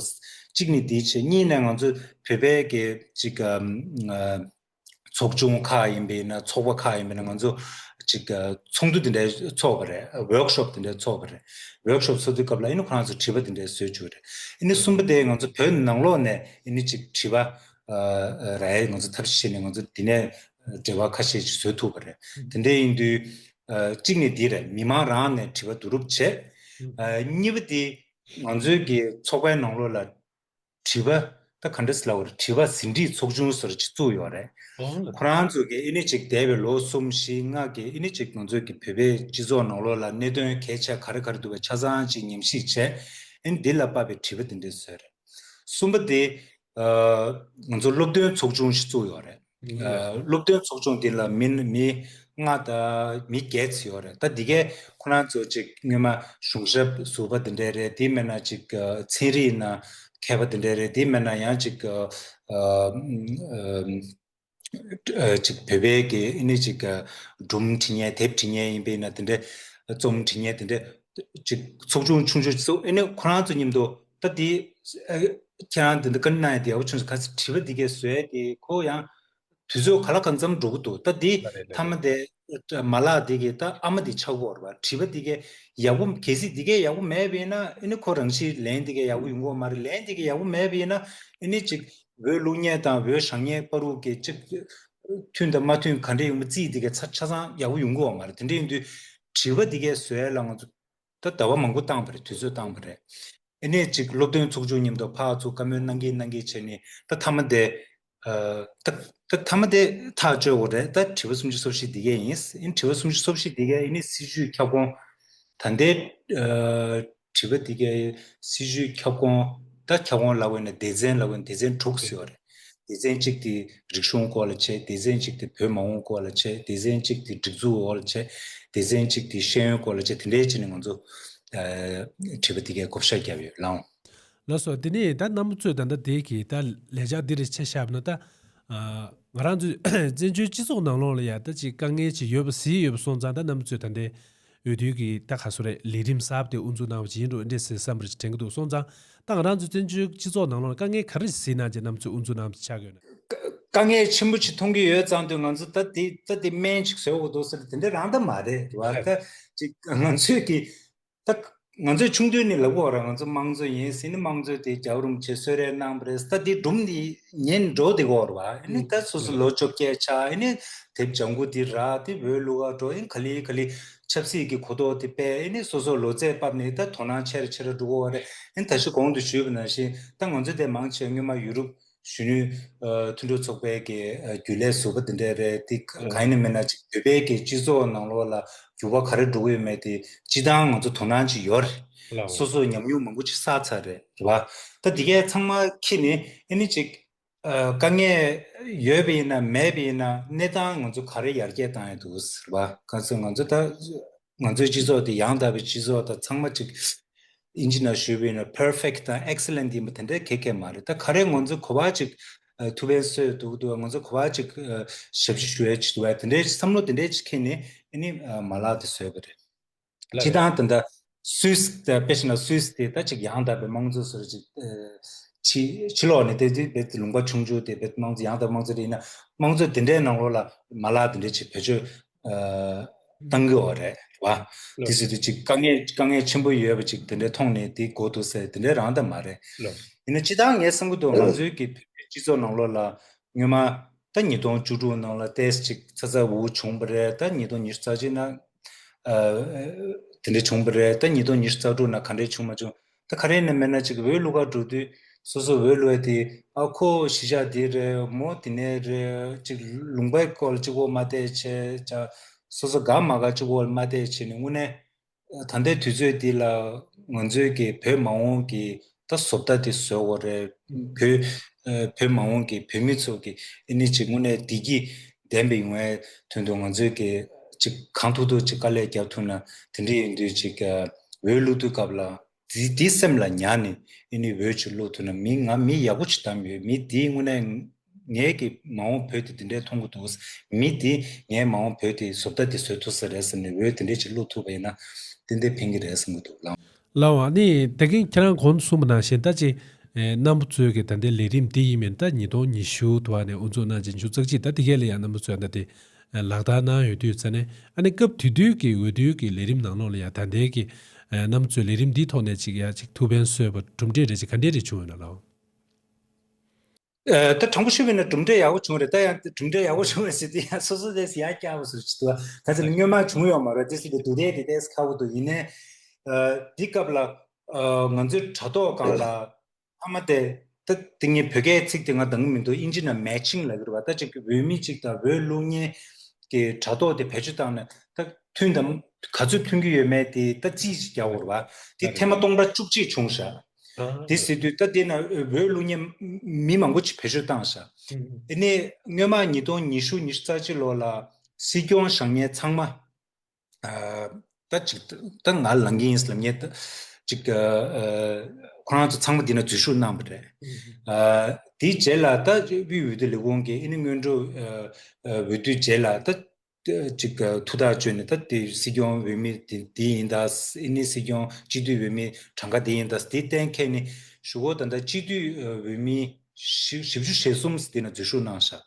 གཅིག་ནི་དེ་བྱས། གཉིས་ནས་ང་ཚོ་བོད་པའི་གི་ཅིག་ཨ། ཚོགས་ཆུང་ཁག་ཡིན་པ་ཡིན་ན། ཚོགས་པ་ཁག་ཡིན་པ་ཡིན་ན། ང་ཚོ་ཅིག་ཨ། ཚོགས་འདུ་དེ་འདྲ་ཚོགས་པ་རེད། ཝོག་ཤོབ་དེ་འདྲ་ཚོགས་པ་རེད། ཝོག་ཤོབ་ཚོགས་དུས་སྐབས་ལ་ཨ་ནི་ཁོ་རང་ཚོ་དྲི་བ་དེ་འདྲ་བཟོས་བཅུག་རེད། ཨ་ནི་གསུམ་པ་དེ་ང་ཚོ་བོད་ནང་ལོགས་ནས་ཨ་ནི་ཅིག་དྲི་བ་ཨ། རག་ཡས་ང་ཚོ་ཐབས་ཤེས་བྱས་ནས་ང་ཚོ་དེ་ནས་འབྲེལ་བ་ཁ་ཤས་ཅིག་བཟོ་ཐུབ་པ་རེད། དེ་འདྲ་ཡིན་དུས་ཨ། གཅིག་ནི་འདི་རེད། མི་མང་རང་ནས་དྲི་བ་བསྡུ་རུབ་བྱས། ཨ། གཉིས་པ་དེ་ང་ཚོའི་གི་ཚོགས་པའི་ནང་ལོགས་ལ་དྲི་བ་ད་ག་འདྲ་ཟེར་ལབ་དགོས་རེད། དྲི་བ་ཟིན་བྲིས་ཚོགས་ཆུང་ཟེར་ཅིག་བཙུགས་ཡོད་རེད། ཨོ་ལགས། ཁོ་རང་ཚོ་གིས་ཨ་ནི་ཅིག་འདས་པའི་ལོ་གསུམ་བཞི་ལྔ་གི་ཨ་ནི་ཅིག་ང་ཚོའི་གི་བོད་པའི་སྤྱི་ཚོགས་ནང་ལོགས་ལ་གནད་དོན་གལ་ཆེ་ག་རེ་ག་རེ་འདུག་པའི་ཆ་ཚང་ཅིག་ཉམས་ཞིབ་བྱས། ཨ་ནི་འདི་ལ་དཔག་པའི་དྲི་བ་འདི་འདྲ་བཟོས་རེད། གསུམ་པ་དེ་ཨ། ང་ཚོ་སློབ་སྟོན་ཚོགས་ཆུང་ཞིག་བཙུགས་ཡོད་རེད། ཨ། སློབ་སྟོན་ཚོགས་ཆུང་འདི་ལ་མི་མི་ལྔ་དང་མི་བརྒྱད་ཙམ་ཡོད་རེད། ད་འདི་གས་ཁོ་རང་ཚོ་ཅིག་སྔོན་མ་གཞུང་ཞབས་ཟུར་པ་འདི་འདྲ་རེད། དེ་མིན་ན་ཅིག་ཨ། ཚན་རིག་ནང་མཁས་པ་འདི་འདྲ་རེད། དེ་མིན་ན་ཡང་ཅིག་ཨ། ཨ། ཨ། ཅིག་བོད་པའི་གི་ཨ་ནི་ཅིག་སྒྲུང་འབྲི་མཁན་དེབ་འབྲི་མཁན་ཡིན་པ་ཡིན་ན་དེ་འདྲ། རྩོམ་འབྲི་མཁན་དེ་འདྲ་ཅིག་ཚོགས་ཆུང་ཆུང་ཆུང་ཅིག་བཙུགས། ཨ་ནི་ཁོ་རང་ཚོ་མཉམ་དུ་ད་དེ་ཨ། ཁྱེད་རང་དེ་འདྲ་བཀའ་འདྲི་གནང་ཡ་དེ་ཡག་པོ་བྱུང་སོང་། གལ་སྲིད་དྲི་བ་འདི་གས་བཟོ་ཡ་དེ་ཁོ་ཡང་དུས་ཚོད་ག་ལ་གང་འཚམ་འགྲོ་གི་འདུག་ད་འདི་ལགས་རེད། ལགས་མཐའ་མ་རེད། དེ་མ་ལག་འདི་གས་ད་ཨ་མ་འདི་ཆགས་ཀྱི་ཡོད་རེད་པ། དྲི་བ་འདི་གས་ཡག་པོ་གལ་སྲིད་འདི་གས་ཡག་པོ་མེད་པ་ཡིན་ན། ཨ་ནི་ཁོ་རང་བཞིན་ལན་འདི་གས་ཡག་པོ་ཡོང་གི་ཡོད་མ་རེད། ལན་འདི་གས་ཡག་པོ་མེད་པ་ཡིན་ན་ཨ་ནི་ཅིག་འོས་བླུག་མཁན་དང་འོས་བཞེངས་མཁན་བར་དུ་གི་ཅིག་མཐུན་དང་མ་མཐུན་ག་འདྲ་ཡོང་མིན་རྩིས་འདི་གས་ཆ་ཆ་ཚང་ཡག་པོ་ཡོང་གི་ཡོད་མ་རེད། དེ་འདྲ་ཡིན་དུས་ དྲི་བ་འདི་གས་བཟོ་ཡ་ལ་ང་ཚོ་ད་ཟླ་བ་མང་པོ་བཏང་བ་རེད། དུས་ཚོད་བཏང་བ་རེད། ཨ་ནི་ཅིག་སློབ་སྟོན་ཚོགས་ཆུང་མཉམ་དུ་ཕར་ཚུར་བཀའ་མོལ་གནང་གིན་གནང་གིན་བྱས་ནས་ད་མཐའ་མ་དེ་ཨ་ད་ད་མཐའ་མ་དེ་ཐག་གཅོད་དགོས་རེད། ད་དྲི་བ་སུམ་ཅུ་སོ་བཞི་འདི་གས་ཡིན། ཨ་ནི་དྲི་བ་སུམ་ཅུ་སོ་བཞི་འདི་གས་ཨ་ནི་སྲིད་བྱུས་ཁྱབ་ཁོངས་ད་ལྟའི་ཨ་དྲི་བ་འདི་གས་སྲིད་བྱུས་ཁྱབ་ཁོངས་ད་ཁྱབ་ཁོངས་ལབ་དགོས་ན་སྡེ་ཚན་ལབ་དགོས་ན་སྡེ་ཚན་དྲུག་ཟེར་བ་རེད། སྡེ་ཚན་གཅིག་དེ་རིག་གཞུང་སྐོར་ལ་བྱས། སྡེ་ཚན་གཅིག་དེ་བོད་མ་འོངས་སྐོར་ལ་བྱས། སྡེ་ཚན་གཅིག་དེ་སྒྲིག་འཛུགས་སྐོར་ལ་བྱས། སྡེ་ཚན་གཅིག་དེ་ཤེས་ཡོན་སྐོར་ལ་བྱས། དེ་འདྲའི་བྱས་ནས་ང་ཚོ་ཨ་དྲི་བ་དེ་གའི་བགོ་བཤའ་བརྒྱབ་ཡོད་ལགས། ལགས་སོ། དེ་ནས་ད་རྣམ་པ་ཚོས་ད་ལྟ་དེ་གི་ད་ལས་འཆར་འདི་རེ་ཆ་བཞག་ན་ད་ཨ་ང་རང་ཚོའི་བཙན་བྱོལ་སྤྱི་ཚོགས་ནང་ལོགས་ལ་ཡ་ད་ཅིག་དཀའ་ངལ་ཅིག་ཡོད་པ་གཟིགས་ཡོད་པ་སོང་ཙང་། ད་རྣམ་པ་ཚོས་ད་ལྟའི་འོས་བསྡུའི་གི་ད་ག་སོ་རེད། ལས་རིམ་གསར་པ་དེ་དབུ་འཛུགས་གནང་བ་ཅིག་ཡིན་འགྲོ་འདྲ་ཟེར་བསམ་པ་ཅིག་དྲན་གྱི་འདུག་སོང་ཙང་། ད་ང་རང་ཚོ་བཙན་བྱོལ་སྤྱི་ཚོགས་ནང་ལོགས་ལ་དཀའ་ངལ་ག་རེ་གཟིགས་ན་ཅེས་རྣམ་ཚོས་དབུ་འཛུགས་གནང་ཆགས་ཡོད་ན། དཀའ་ངལ་ཆེན་པོ་ཅིག་མཐོང་གི་ཡོད་ཙང་དུས་ང་ཚོ་ད་དེ་ད་དེ་སྨན་ཅིག་བཟོ་དགོས་འདུག་ཟེར་དེ་འདྲ་རང་ད་མ་རེད་བ། ད་ཅིག་ང་ཚོས་ཀྱི་ད་ང་ཚོས་ཆུང་དུས་ནས་ལབ་དགོས་ར། ང་ཚོ་དམངས་གཙོ་ཡིན་ཟེར་ནས་དམངས་གཙོ་དེ་རྒྱལ་བ་རིན་པོ་ཆེས་གསོལ་རས་གནང་བ་རེད། ད་དེ་སྒྲུང་འདི་ཉན་འགྲོ་བསྡད་ཀྱི་ཡོད་རེད་བ། ཨ་ནི་ད་སོ་སོ་ལོ་བཅོ་བརྒྱད་ཆགས། ཨ་ནི་དེབ་ལྗང་གུ་འདི་རག་དེ་བོད་ལུགས་ཀ་འགྲོ། ཨ་ནི་ག་ལེ་ག་ལེ་ཆབ་སྲིད་ཀྱི་གོ་རྟོགས་དེ་སྤེལ། ཨ་ནི་སོ་སོ་ལོ་ཚད་བབས་ནས་ད་དོ་སྣང་ཆེ་རུ་ཆེ་རུ་འགྲོ་གི་ཡོད་རེད། ཨ་ནི་ད་གཞི་གོང་དུ་ཞུས་པ་ནང་བཞིན་ད་ང་ཚོ་དེ་མང་ཆེ་སྔོན་མ་ཡུ་རོབ་གཞོན་ནུའི་ཨ་མཐུན་གྲོགས་ཚོགས་པའི་གི་ཨ་རྒྱུན་ལས་ཟུར་པ་དེ་འདྲ་རེད། དེ་ག་ཡིན་ན་མིན་ན་ཅིག་བོད་པའི་གི་སྤྱི་ཚོགས་ནང་ལོགས་ལ་འགྱུར་བ་ག་རེ་འགྲོ་གི་ཡོད་མེད་དེ་སྤྱིར་བཏང་ང་ཚོ་དོ་སྣང་ཅིག་ཡོད་རེད། ལགས། སོ་སོ་ཉམས་མྱོང་མང་པོ་ཅིག་བསགས་ཚར་རེད། རེད་བ། ད་དེ་གས་ཚང་མ་ཁྱེར་ནས་ཨ་ནི་ཅིག་ཨ་དཀའ་ངལ་ཡོད་པ་ཡིན་ན་མེད་པ་ཡིན་ན་གནས་སྟངས་ང་ཚོ་ག་རེ་ཡར་རྒྱས་བཏང་ཡ་འདུག་ཟེར་བ། ག་ཚོད་ང་ཚོ་ད་ང་ཚོའི་སྤྱི་ཚོགས་དེ་ཡང་དག་པའི་སྤྱི་ཚོགས་དང་ཚང་མ་ཅིག་ཨིན་ཇི་ནང་ཞུས་པ་ཡིན་ན་perfect་དང་excellent་ཡིན་པ་དེ་འདྲའི་ག་གེ་མ་རེད། ད་ག་རེ་ང་ཚོ་ག་པར་ཅིག་ཨ་ཐུགས་ཕན་གསོས་འདུག་འདུག་ང་ཚོ་ག་པར་ཅིག་ཨ་ཞབས་ཕྱི་ཞུ་ཡ་ཅིག་འདུག་བ། དེ་འདྲའི་བསམ་བློ་དེ་འདྲའི་ཅིག་འཁྱེར་ནས་ཨ་ནི་ཨ་མ་ལག་དེ་བཟོས་པ་རེད། ལགས། སྤྱིར་བཏང་དེ་འདྲ་སུད་སི་དང་དཔེ་བཞག་ན་སུད་སི་དེ་ད་ཅིག་ཡང་དག་པའི་དམངས་གཙོ་ཟེར་ཅིག་ཨ་ཕྱི་ཕྱི་ལོགས་ནས་དེ་དེ་བེད་ལུང་པ་ཆུང་ཆུང་དེ་བེད་དམངས་གཙོ་ཡང་དག་དམངས་གཙོ་རེད། ཡིན་ན་དམངས་གཙོ་དེ་འདྲའི་ནང་ལོགས་ལ་མ་ལག་དེ་འདྲ་ཅིག་བེད་སྤྱོད་ཨ་བཏང་གི་ཡོད་རེད་བ། དེ་ཟེར་དུས་ཅིག་དཀའ་ངལ་དཀའ་ངལ་ཆེན་པོ་ཡོད་པ་ཅིག་དེ་འདྲའི་མཐོང་ནས་དེ་འགོ་འདུག་ཟེར་དེ་འདྲའི་རང་ད་མ་རེད། ཡིན་ན་སྤྱིར་བཏང་ངས་བསམ་གྱི་འདུག་ང་ཚོའི་གི་བོད་པའི་སྤྱི་ཚོགས་ནང་ལོགས་ལ་སྔོན་མ་ད་ཉིས་སྟོང་བཅུ་དྲུག་ནང་ལ་ཏོག་ཙམ་ཅིག་ཚ་ཚ་འུར་འུར་བྱུང་བ་རེད། ད་ཉིས་སྟོང་ཉི་ཤུ་རྩ་གཅིག་ནང་ཨ་དེ་འདྲ་བྱུང་བ་རེད། ད་ཉིས་སྟོང་ཉི་ཤུ་རྩ་དྲུག་ནང་ག་འདྲས་བྱུང་མ་བྱུང་། ད་ག་རེ་ནས་མེད་ན་ཅིག་བོད་ལུགས་ཀ་འགྲོ་དུས་སོ་སོ་བོད་ལུགས་དེ་ཨ་ཁོ་གཞིས་ཆགས་འདི་རེད་མོ་དེ་ནས་རེད། ཅིག་ལུང་པའི་སྐོར་ལ་ཅིག་འོ་མ་བལྟས་བྱས་ཅག་སོ་སོ་དགའ་མ་དགའ་ཅིག་འོ་མ་བལྟས་བྱས་ནས་དངོས་གནས་ད་ལྟའི་དུས་ཚོད་འདི་ལ་ང་ཚོའི་གི་བོད་མ་འོངས་ཀྱི་ད་བཟོ་ལྟ་དེ་བཟོ་དགོས་རེད། བོད་ཨ་བོད་མ་འོངས་ཀྱི་བོད་མི་ཚོ་གི་ཨ་ནི་ཅིག་དངོས་གནས་བདེ་སྐྱིད་ལྡན་པ་ཡོང་བའི་དོན་དུ་ང་ཚོས་ཀྱི་ཅིག་གང་ཐུབ་ཐུབ་ཅིག་དཀའ་ལས་རྒྱབ་ཐུབ་ན། དེ་འདྲ་ཡིན་དུས་ཅིག་ཨ་འོས་བླུག་དུས་སྐབས་ལ་དེ་དེ་སེམས་ལ་ཉར་ནས་ཨ་ནི་འོས་ཅིག་བླུག་ཐུབ་ན། མི་ང་མི་ཡག་པོ་ཅིག་བདམས་ཡོད། མི་དེ་དངོས་གནས་ངའི་གི་མ་འོངས་བོད་དེ་དེ་འདྲའི་མཐོང་གི་འདུག་མི་དེ་ངའི་མ་འོངས་བོད་དེ་བཟོ་ལྟ་དེ་བཟོ་ཐུབ་ས་རེད་བསམ་ནས་འོས་དེ་འདྲའི་ཅིག་བླུག་ཐུབ་པ་ཡིན་ན་ཏན་ཏན་ཕན་གི་རེད་བསམ་གི་འདུག་ལགས། ལགས་འོང་། ཨ་ནི་ད་གིན་ཁྱེད་རང་གོང་དུ་གསུངས་པ་ནང་བཞིན་ད་ཅིག་ཨེ་རྣམ་པ་ཚོའི་གི་ད་ལྟའི་ལས་རིམ་འདི་ཡིན་མིན་ད་ཉིས་སྟོང་ཉི་ཤུ་དུ་བ་ནས་དབུ་འཛུགས་གནང་ཅིང་ཉི་ཤུ་རྩ་གཅིག་ད་དེ་གས་ལ་ཡང་རྣམ་པ་ཚོས་ད་དེ་ཨེ་ལག་བསྟར་གནང་ཡོད་དུས་ཙ་ནས། ཨ་ནི་སྐབས་དེ་དུས་ཀྱི་འོས་བསྡུའི་གི་ལས་རིམ་ནང་ལོགས་ལ་ཡང་ད་ལྟའི་གི་ཨེ་རྣམ་པ་ཚོའི་ལས་རིམ་འདིའི་ཐོག་ནས་ཅིག་ཡང་ཅིག་ཐུགས་ཕན་གསོས་པ་གྲུབ་འབྲས་རེ་ཅིག་ག་འདྲས་རེ་བྱུང་ཡོད་ན་ལགས། ཨ་ད་དྲང་པོ་ཞུས་པ་ཡིན་ན་གྲུབ་འབྲས་ཡག་པོ་བྱུང་རེད། ད་ཡང་གྲུབ་འབྲས་ཡག་པོ་བྱུང་བ་ཟེར་དུས་ཡང་སོ་སོ་དེས་ཡར་བཀྱག་པ་ཟེར་ཅིག་འདུག་ག་ཚོད་ན་སྔོན་མ་བྱུང་ཡོད་མ་རེད། དེ་སྲིད་དུ་དུ་དེ་དེ་ཏེས་ཁག་པོ་འདུག་ཡིན་ནའི་ཨ་འདི་སྐབས་ལ་ཨ་ང་ཚོའི་དྲ་ཐོག་སྒང་ལ་ཨ་མ་དེ་ད་དེ་ངས་བོད་སྐད་ཚིག་དེ་ང་འདང་གི་མི་འདུག་ཨིན་ཇི་ནང་matching་ལབ་ཀྱི་རེད་བ། ད་ཅིག་བོད་མི་ཅིག་དང་འོས་བླུག་མཁན་གྱི་དྲ་ཐོག་དེ་བེད་སྤྱོད་བཏང་ནས་ད་མཐུན་དང་ག་ཚོད་མཐུན་གྱི་ཡོད་མེད་དེ་ད་རྩིས་ཅིག་རྒྱག་དགོས་རེད་བ། དེ་ཐེངས་མ་སྟོང་ཕྲག་བཅུ་གཅིག་བྱུང་ཤག་དེ་ཟེར་དུས་ད་དེ་ན་འོས་བླུག་མཁན་མི་མང་པོ་ཅིག་བེད་སྤྱོད་བཏང་ཤག་དེ་ནས་སྔོན་མ་ཉིས་སྟོང་ཉི་ཤུ་ཉི་ཤུ་རྩ་གཅིག་ལོ་ལ་སྲིད་སྐྱོང་བཞེངས་མཁན་ཚང་མ་ད་ཅིག་ད་ང་ལངས་ཀྱི་ཡིན་ལབ་མཁན་ད་ཅིག་ཁོ་རང་ཚོ་ཚང་མ་དེ་ན་འཛུལ་ཞུགས་གནང་བ་རེད། དེའི་རྗེས་ལ་ད་དབུས་འོས་བསྡུ་ལས་ཁུངས་ཀྱི་ཨ་ནི་སྔོན་འགྲོ་འོས་བསྡུའི་རྗེས་ལ་ད། ཅིག་ཐུགས་ཐག་གཅོད་ནས་ད་དེ་སྲིད་སྐྱོང་འོས་མི་དེ་དེ་ཡིན་ད། ཨ་ནི་སྲིད་སྐྱོང་སྤྱི་འཐུས་འོས་མི་གྲངས་ཀ་དེ་ཡིན་ད་དེ་གཏན་འཁེལ་ནས་གཞུག་གུ་ད་ལྟ་སྤྱི་འཐུས་འོས་མི་བཞི་བཅུ་ཞེ་གསུམ་དེ་ན་འཛུལ་ཞུགས་གནང་ཤག་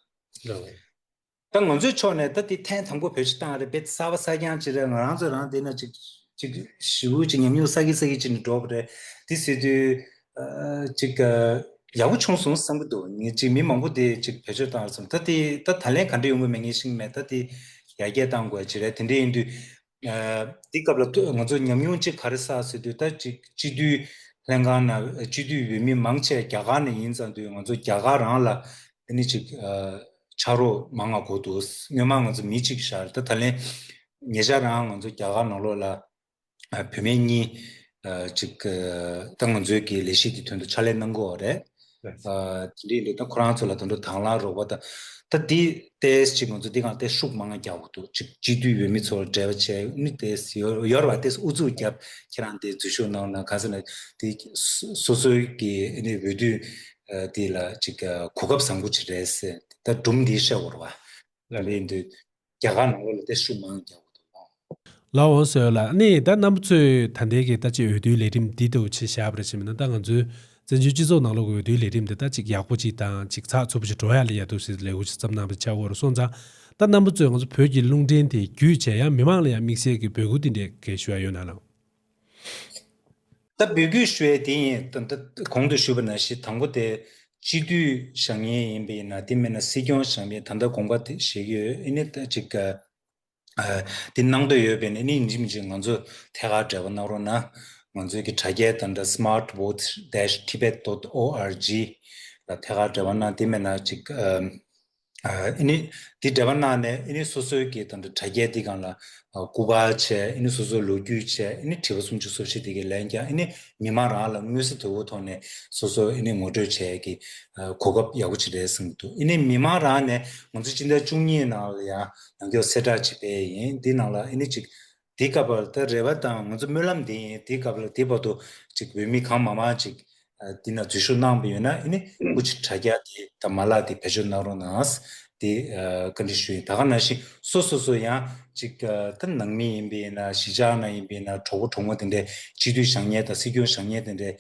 ད་ང་ཚོའི་ཕྱོགས་ནས་ད་དེ་ཐེངས་དང་པོ་བེད་སྤྱོད་བཏང་རེད། དཔེ་གསར་པ་གསར་རྐྱང་ཅིག་རེད། ང་རང་ཚོ་རང་དེ་ན་ཅིག་ཅིག་ཞེ་པོ་ཅིག་ཉམས་མྱོང་བསགས་ཀྱི་བསགས་ཀྱི་ཅིག་ནས་འགྲོ་བ་རེད། དེ་ཟེར་དུས་ཅིག་ཡག་པོ་བྱུང་སོང་བསམ་གྱི་འདུག་ངས་ཅིག་མི་མང་པོ་དེ་ཅིག་བེད་སྤྱོད་བཏང་རེད་བསམ། ད་དེ་ད་ད་ལན་ག་འདྲ་ཡོང་གི་མེད་ངས་ཤེས་ཀྱི་མེད། ད་དེ་ཡར་རྒྱས་གཏང་དགོས་ཅིག་རེད། དེ་འདྲ་ཡིན་དུས་ ཨ་འདི་སྐབས་ལ་ང་ཚོ་ཉམས་མྱོང་གཅིག་ག་རེ་བསགས་ཟེར་དུས། ད་ཅིག་སྤྱི་འཐུས་ལྷན་ཁང་ནང་སྤྱི་འཐུས་འོས་མི་མང་ཆེ་རྒྱ་གར་ནས་ཡིན་ཙང་དུས། ང་ཚོ་རྒྱ་གར་རང་ལ་ཨ་ནི་ཅིག་ཨ་ཕྱག་རོགས་མང་ང་དགོས་འདུག་སྔོན་མ་ང་ཚོ་མི་གཅིག་བཞག་རེད། ད་ད་ལན་ཉེ་ཆར་རང་ང་ཚོ་རྒྱ་གར་ནང་ལོགས་ལ་ཨ་བུད་མེད་གཉིས་ཨ་ཅིག་ཨ་ད་ང་ཚོའི་གི་ལས་གཞི་དེ་དོན་དུ་ཕྱག་ལས་གནང་གི་ཡོད་རེད། ལགས། ཨ་དེ་འདྲའི་ལས་ད་ཁོ་རང་ཚོ་ལ་དོན་དུ་དང་བླངས་རོགས་པ་དང་། ད་འདི་ཏོག་ཙམ་ཅིག་ང་ཚོ་འདི་གང་ཏོག་ཙམ་ཤུགས་མང་ང་རྒྱག་དགོས་འདུག་ཅིག་སྤྱི་འཐུས་འོས་མི་ཚོར་འབྲེལ་བ་བྱས། ཨ་ནི་ཏོག་ཙམ་ཡོ་ཡོ་རེད་པ། ཏོག་ཙམ་ཨུ་ཚུགས་རྒྱབ། ཁྱེད་རང་དེ་འཛུལ་ཞུགས་གནང་ན་ག་ཟེར་ན། དེ་སོ་སོའི་གི་ཨ་ནི་འོས་བསྡུ་ཨ་དེ་ལ་ཅིག་ཨ་གོ་སྐབས་བཟང་པོ་ཅིག་རེད་ཟེར། ད་སྒྲུང་འདི་བཤད་དགོས་རེད་པ། ལགས། དེ་འདྲ་ཡིན་དུས་རྒྱ་གར་ནང་ལོགས་ལ་ཏོག་ཙམ་ཤུགས་མང་ང་རྒྱག་དགོས་འདུག་ལགས། འོང་ཟེར་ལགས། ཨ་ནི་ད་རྣམ་པ་ཚོས་ད་ལྟའི་གི་ད་ཅིག་འོས་བསྡུའི་ལས་རིམ་འདི་ལྟ་བུ་ཅིག་བཞག་པ་རེད་ཟེར་བ་ན། ད་ང་ཚོའི་བཙན་བྱོལ་སྤྱི་ཚོགས་ནང་ལོགས་ཀྱི་འོས་བསྡུའི་ལས་རིམ་དེ་ད་ཅིག་ཡག་པོ་ཅིག་དང་ཅིག་ཚགས་ཚུད་པོ་ཅིག་འགྲོ་ཡ་ལ་ཡ་འདུག་ཟེར་ལས་འགུལ་ཅིག་བརྩམས་གནང་བ་ཆགས་ཡོད་རེད། སོང་ཙང་ད་རྣམ་པ་ཚོས་ང་ཚོ་བོད་ཀྱི་རླུང་འཕྲིན་དེ་བརྒྱུད་བྱས་ཡང་མི་མང་ལ་ཡང་དམིགས་བསལ་གྱི་འབོད་སྐུལ་དེ་འདྲས་གལ་ཞུ་ཡ་ཡོད་ན་ལགས། ད་འབོད་སྐུལ་ཞུ་ཡ་དེ་ཡིན། ད་ད་གོང་དུ་ཞུས་པ་ནང་བཞིན་དང་པོ་དེ་སྤྱི་འཐུས་བཞེངས་མཁན་ཡིན་པ་ཡིན་ན། དེ་མིན་ན་སྲིད་སྐྱོང་བཞེངས་མཁན། ད་ལྟ་དགོངས་པ་དེ་བཞེས་ཀྱི་ཡོད། ཨ་ནི་ད་ཅིག་ཨ་དེ་གནང་འདོད་ཡོད་པས་ན། ཨ་ནི་ཡིན་གཅིག་མིན་གཅིག་ང་ཚོ་ཐད་ཀར་འབྲེལ་བ་གནང་རོགས་གནང་། ང་ཚོའི་གི་དྲ་རྒྱའི་ད་ལྟ་smartvote dash tibet dot org ལ་ཐད་ཀར་འབྲེལ་བ་གནང་། དེ་མིན་ན་ཅིག་ཨ་ཨ་ནི་དེ་འབྲེལ་བ་གནང་ནས། ཨ་ནི་སོ་སོའི་གི་ད་ལྟ་དྲ་རྒྱའི་དེ་སྒང་ལ་ཨ་སྐུ་པར་བྱས། ཨ་ནི་སོ་སོའི་ལོ་རྒྱུས་བྱས། ཨ་ནི་དྲི་བ་སུམ་ཅུ་སོ་བཞི་དེ་གི་ལན་རྒྱག། ཨ་ནི་མི་མང་རང་ལ་མངོན་གསལ་དོད་པོའི་ཐོག་ནས་སོ་སོ་ཨ་ནི་ངོ་སྤྲོད་བྱས་ཀྱི་ཨ་གོ་སྐབས་ཡག་པོ་ཅིག་རེད་བསམ་གྱི་འདུག་ཨ་ནི་མི་མང་རང་ནས་ང་ཚོ་སྤྱི་ཟླ་བཅུ་གཉིས་ནང་ལ་ཡང་ནང་སྐྱོར་གསལ་བསྒྲགས་ཅིག་སྤེལ་ཡིན། འདི་ནང་ལ་ཨ་ནི་ཅིག་འདི་སྐབས་ལ་ད་རེ་བ་དང་ང་ཚོ་སྨོན་ལམ་འདི་ཡིན། འདི་སྐབས་ལ་འདི་བར་དུ་ཅིག་འོས་མི་གང་མང་མང་ཅིག་ཨ་འདི་ན་འཛུལ་ཞུགས་གནང་བ་ཡོད་ན། ཨ་ནི་སྐུ་མཁྱེན་དྲ་རྒྱ་དེ་དང་མ་ལག་དེ་བེད་སྤྱོད་གནང་རོགས་གནང་། དེ་ཨ་བཀའ་འདྲི་ཞུ་ཡིན། ད་ག་ནང་བཞིན་སོ་སོ་སོ་ཡང་ཅིག་ཨ་ད་ནང་མི་ཡིན་པ་ཡིན་ན། གཞིས་ཆགས་ནང་ཡིན་པ་ཡིན་ན། གྲོགས་པོ་གྲོགས་མོ་དེ་འདྲའི་སྤྱི་འཐུས་བཞེངས་མཁན་དང་སྲིད་སྐྱོང་བཞེངས་མཁན་དེ་འདྲའི་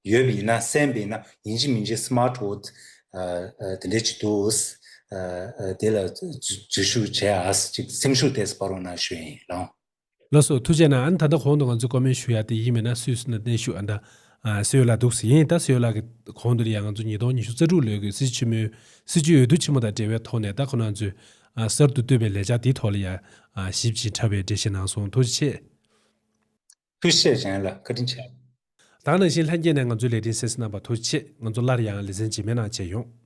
ཡོད་པ་ཡིན་ན། གསན་པ་ཡིན་ན། ཡིན་གཅིག་མིན་གཅིག་སི་མཱར་ཊི་ཝོ་ཊི་ཨ་ཨ་དེ་འདྲའི་ཅིག་འདུག་ཨ་ཨ་དེ་ལ་འཛུལ་འཛུལ་ཞུགས་བྱེད་ཨ། ཅིག་སེམས་ཤུགས་དེ་སྤར་རོགས་གནང་ཞུ་ཡིན་ལགས། ལགས་སོ། ཐུགས་རྗེ་གནང་། ཨ་ནི་ད་ལྟ་གོང་དུ་ང་ཚོས་བཀའ་མོལ་ཞུ་ཡ་དེ་ཡིན་མིན་ན། སུད་སི་ནས་གནས་བཞུགས་ཨ་ད་ཨ་སེའུ་ལགས་འདུག་ཟེར་ཡིན། ད་སེའུ་ལགས་ཀྱིས་གོང་དུ་ཡང་ང་ཚོ་ཉིས་སྟོང་ཉི་ཤུ་རྩ་དྲུག་ལོའི་གི་སྲིད་སྤྱི་ཆེན་མོའི་སྲིད་སྤྱི་འོས་བསྡུ་ཆེན་མོ་དང་འབྲེལ་བའི་ཐོག་ནས། ད་ཁོ་རང་ཚོས་ཨ་གསར་དུ་བཏོད་པའི་ལས་འཆར་འདིའི་ཐོག་ལ་ཡང་ཨ་ཞིབ་ཅིང་ཕྲ་བའི་འགྲེལ་བཤད་གནང་སོང་། ཐུགས་རྗེ་ཆེ། ཐུགས་རྗེ་ཆེ་ལགས། བཀའ་དྲིན་ཆེ། ད་ག་ནང་བཞིན་ལྷན་རྒྱས་ནས་ང་ཚོའི་ལས་རིམ་གསན་གཟིགས་གནང་བར་ཐུགས་རྗེ་ཆེ། ང་ཚོ་སླར་ཡང་ལེ་ཚན་རྗེས་མའི་ནང་མཇལ་ཡོང་།